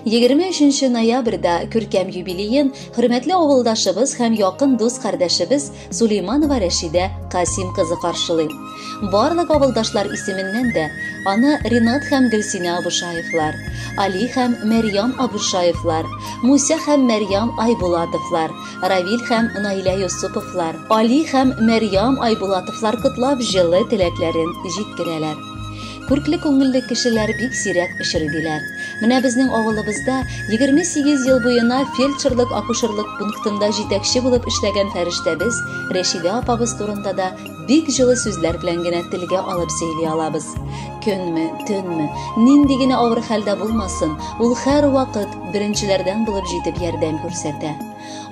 23 ноябрьдә күркәм юбилеен хөрмәтле авылдашыбыз һәм якын дус кардәшебез Сулейманова Рәшидә Касим кызы каршылый. Барлык авылдашлар исеменнән дә аны Ринат һәм Гөлсинә Абушаевлар, Али һәм Мәрьям Абушаевлар, Муся һәм Мәрьям Айбулатовлар, Равил һәм Наилә Юсуповлар, Али һәм Мәрьям Айбулатовлар котлап җылы теләкләрен җиткерәләр. Күркле күңелле кешеләр бик сирәк очрый диләр. Менә безнең авылыбызда 28 ел буена фельдшерлык-акушерлык пунктында җитәкче булып эшләгән фәрештәбез Рәшидә апабыз турында да бик җылы сүзләр белән генә телгә алып сөйли алабыз. Көнме, төнме, нинди генә авыр хәлдә булмасын, ул һәрвакыт беренчеләрдән булып җитеп ярдәм күрсәтә.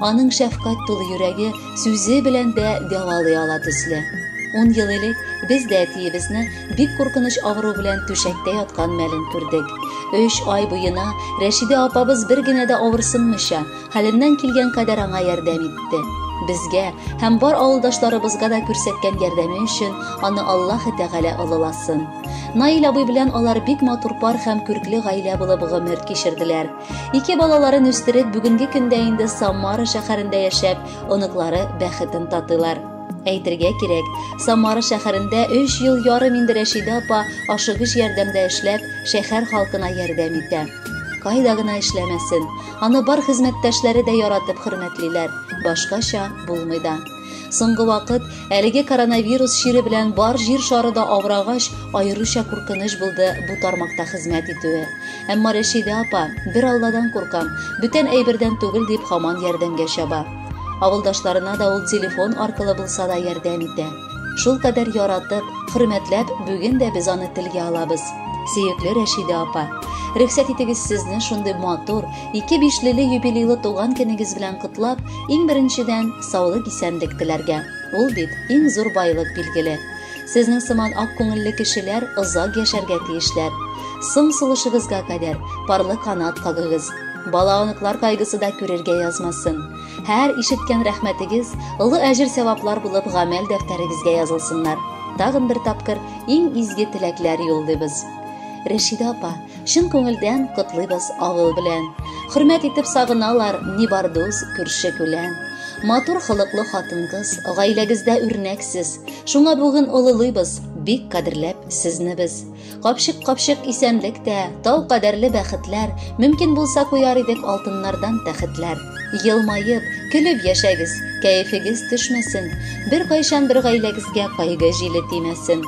Аның шәфкать тулы йөрәге сүзе белән дә дәвалый ала төсле. Ун ел элек без дә әтиебезне бик куркыныч авыру белән түшәктә яткан мәлен күрдек. Өч ай буена Рәшидә апабыз бер генә дә авырсынмыйча, хәленнән килгән кадәр аңа ярдәм итте. Безгә һәм бар авылдашларыбызга да күрсәткән ярдәме өчен аны Аллаһы Тәгалә олыласын. Наил абый белән алар бик матур пар һәм күркле гаилә булып гомер кичерделәр. Ике балаларын үстереп, бүгенге көндә инде Самара шәһәрендә яшәп, оныклары бәхетен татыйлар. Әйтергә кирәк, Самара шәһәрендә 3 ел ярым инде Рәшидә апа ашыгыч ярдәмдә эшләп, шәһәр халкына ярдәм итә. Кайда гына эшләмәсен, аны бар хезмәттәшләре дә яратып хөрмәтлиләр, башкача булмый да. Соңгы вакыт әлеге коронавирус чире белән бар җир шары да авырагач, аеруча куркыныч булды бу тармакта хезмәт итүе. Әмма Рәшидә апа, бер Алладан куркам, бүтән әйбердән түгел дип һаман ярдәмгә чаба. Авылдашларына да ул телефон аркылы булса да ярдәм итә. Шул кадәр яратып, хөрмәтләп, бүген дә без аны телгә алабыз. Сөекле Рәшидә апа, рөхсәт итегез сезне шундый матур, ике бишлеле юбилейлы туган көнегез белән котлап, иң беренчедән, саулык-исәнлек теләргә. Ул бит иң зур байлык билгеле. Сезнең сыман ак күңелле кешеләр озак яшәргә тиешләр. Соң сулышыгызга кадәр парлы канат кагыгыз. Бала-оныклар кайгысы да күрергә язмасын. Һәр ишеткән рәхмәтегез олы әҗер-сәваплар булып гамәл дәфтәрегезгә язылсыннар. Тагын бер тапкыр иң изге теләкләр юллыйбыз. Рәшидә апа, чын күңелдән котлыйбыз авыл белән. Хөрмәт итеп сагыналар ни бар дус, күрше күлән. Матур холыклы хатын-кыз, гаиләгездә үрнәксез. Шуңа бүген олылыйбыз, бик кадерләп сезне без. Капчык-капчык исәнлек тә, тау кадәрле бәхетләр, мөмкин булса куяр идек алтыннардан тәхетләр. Елмаеп, көлеп яшәгез, кәефегез төшмәсен, беркайчан бер гаиләгезгә кайгы җиле тимәсен.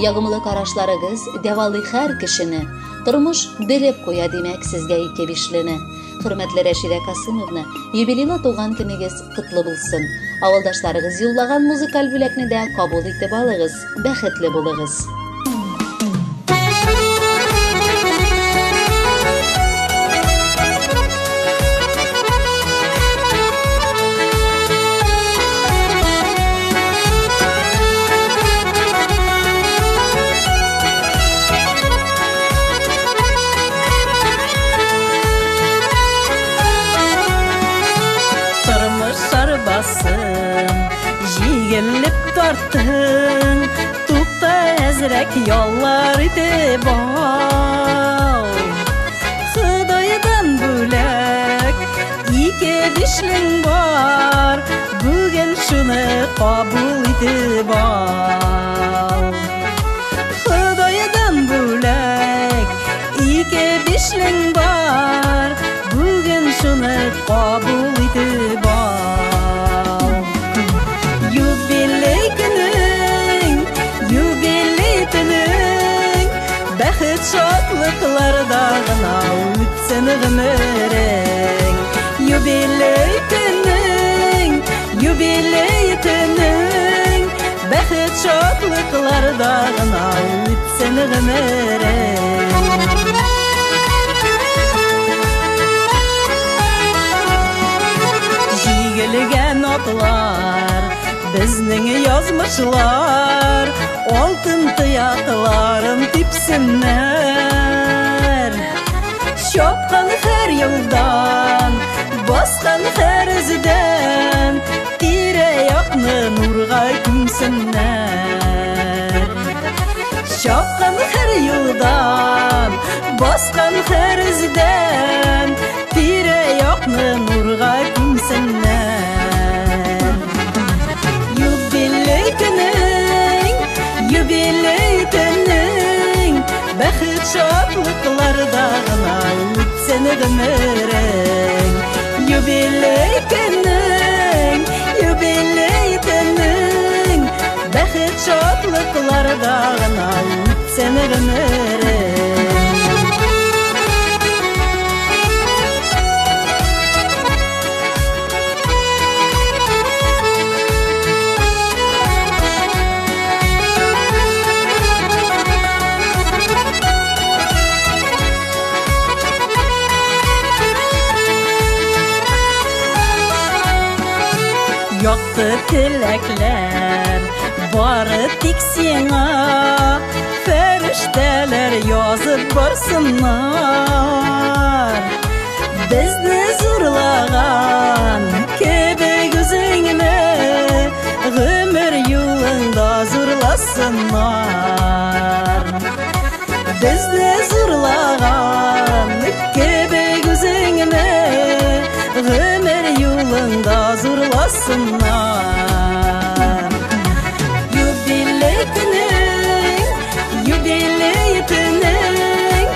Ягымлы карашларыгыз дәвалый һәр кешене. Тормыш белеп куя, димәк, сезгә ике бишлене. Хөрмәтле Рәшидә Касымовна, юбилейлы туган көнегез котлы булсын. Авылдашларыгыз юллаган музыкаль бүләкне дә кабул итеп алыгыз. Бәхетле булыгыз. Тормыш арбасын җигелеп тарттың, тукта әзрәк яллар итеп ал. Ходайдан бүләк ике бишлең бар, бүген шуны кабул итеп ал. Ходайдан бүләк ике бишлең бар, бүген шуны кабул итеп ал. Юбилей көнең, юбилей төнең, бәхет шатлыкларда гына үтсен гомерең. Юбилей көнең, юбилей төнең, бәхет шатлыкларда гына үтсен гомерең. Җигелгән атлар, безнең язмышлар, алтын тоякларын типсеннәр. Чапкан һәр юлдан, баскан һәр эздән, тирә-якны нурга күмсеннәр. Чапкан һәр юлдан, Баскан һәр эздән тирә-якны нурга күмсеннәр. Юбилей көнең, юбилей көнең, бәхет шатлыкларда гына үтсен гомерең. Юбилей көнең, юбилей көнең, бәхет шатлыкларда гына үтсен гомерең. Якты теләкләр бары тик сиңа, фәрештәләр язып барсыннар. Безне зурлаган кебек үзеңне гомер юлыңда зурласыннар. Безне зурлаган кебек үзеңне гомер юлыңда зурласыннар. Юбилей көнең, юбилей көнең,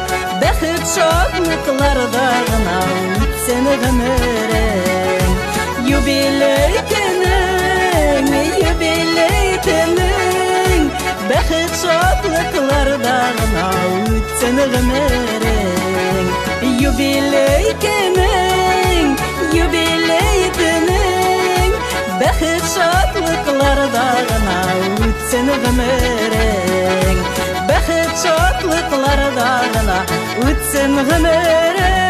бәхет шатлыкларда гына үтсен гомерең. Юбилей көнең, юбилей көнең, бәхет шатлыкларда гына үтсен гомерең. Юбилей көнең, юбилей көнең, бәхет шатлыкларда гына үтсен гомерең. Бәхет шатлыкларда гына үтсен гомерең.